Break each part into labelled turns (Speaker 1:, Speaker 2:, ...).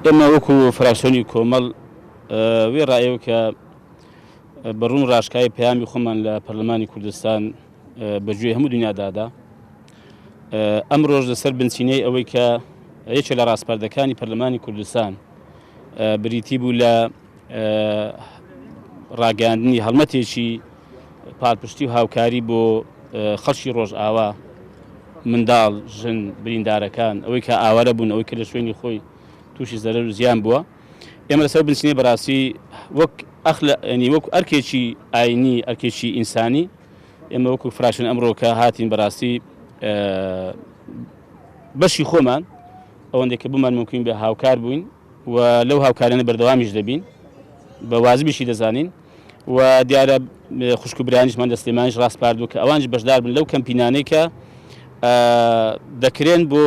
Speaker 1: ئێمە وەکو فراکسیۆنی کۆمەڵ وێڕای ئەوە کە بە ڕوون ڕاشکاوی پەیامی خۆمان لە پەرلەمانی کوردستان بە گوێی هەموو دنیا دادا، ئەمڕۆش لەسەر بنچینەی ئەوەی کە یەکێ لە ڕاسپاردەکانی پەرلەمانی کوردستان بریتی بوو لە ڕاگەیاندنی هەڵمەتێکی پاڵپشتی و هاوکاری بۆ خەڵکی ڕۆژئاوا، منداڵ، ژن، بریندارەکان، ئەوەی کە ئاوارە بوون، ئەوەی کە لە شوێنی خۆی تووشی زەرەر و زیان بووە. ئێمە لەسەر بنچینەی بەڕاستی وەک ئەخلە ینی وەک ئەرکێکی ئاینی، ئەرکێکی ئینسانی، ئێمە وەکو فراکسیۆن ئەمڕۆ کە هاتین بەڕاستی بەشی خۆمان ئەوەندێک کە بمان ممکن بێ هاوکار بووین و لەو هاوکاریانە بەردەوامیش دەبین، بە واجبیشی دەزانین و دیارە خوشک و برایانیشمان لە سلێمانیش ڕاسپاردووە کە ئەوانیش بەشدار بن لەو کەمپینانەی کە دەکرێن بۆ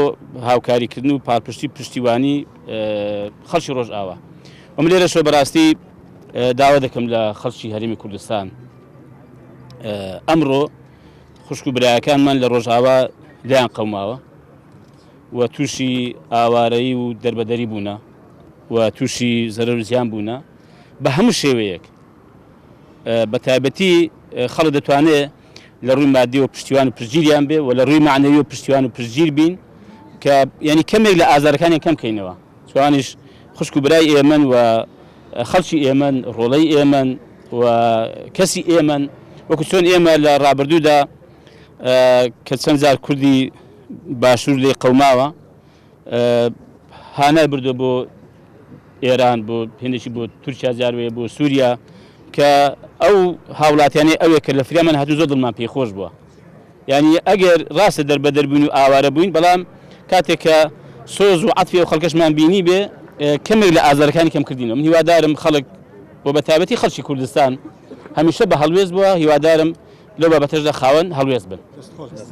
Speaker 1: هاوکاریکردن و پاڵپشتی پشتیوانی خەڵکی ڕۆژئاوا. و من لێرەشەوە بەڕاستی داوا دەکەم لە خەڵکی هەرێمی کوردستان ئەمڕۆ خوشک و برایەکانمان لە ڕۆژئاوا لێیان قەوماوە و تووشی ئاوارەیی و دەربەدەری بوونە و تووشی زەرەر و زیان بوونە بە هەموو شێوەیەک بە تایبەتی خەڵک دەتوانێت لە ڕووی مادیەوە پشتیوان و پشتگیریان بێ و لە ڕووی معنەویەوە پشتیوان و پشتگیر بین کە یعنی کەمێک لە ئازارەکانیان کەم کەینەوە. چوانیش خوشک و برای ئێمەن و خەڵکی ئێمەن، ڕۆڵەی ئێمەن و کەسی ئێمەن، وەکو چۆن ئێمە لە ڕابردوودا کە چەند جار کوردی باشوور لێی قەوماوە هانای بردووە بۆ ئێران، بۆ هێندێکی بۆ تورکیا جاروەیە بۆ سووریا، کە ئەو هاوڵاتیانەی ئەوێ کە لە فریامان هاتوون زۆر دڵمان پێی خۆش بووە. یانی ئەگەر ڕاستە دەربەدەر بووین و ئاوارە بووین، بەڵام کاتێک کە سۆز و عەتفی ئەو خەڵکەشمان بینی بێ کەمێک لە ئازارەکانی کەم کردینەوە. من هیوادارم خەڵک و بە تایبەتی خەڵکی کوردستان هەمیشە بە هەڵوێست بووە، هیوادارم لەو بابەتەشدا خاوەن هەڵوێست بن.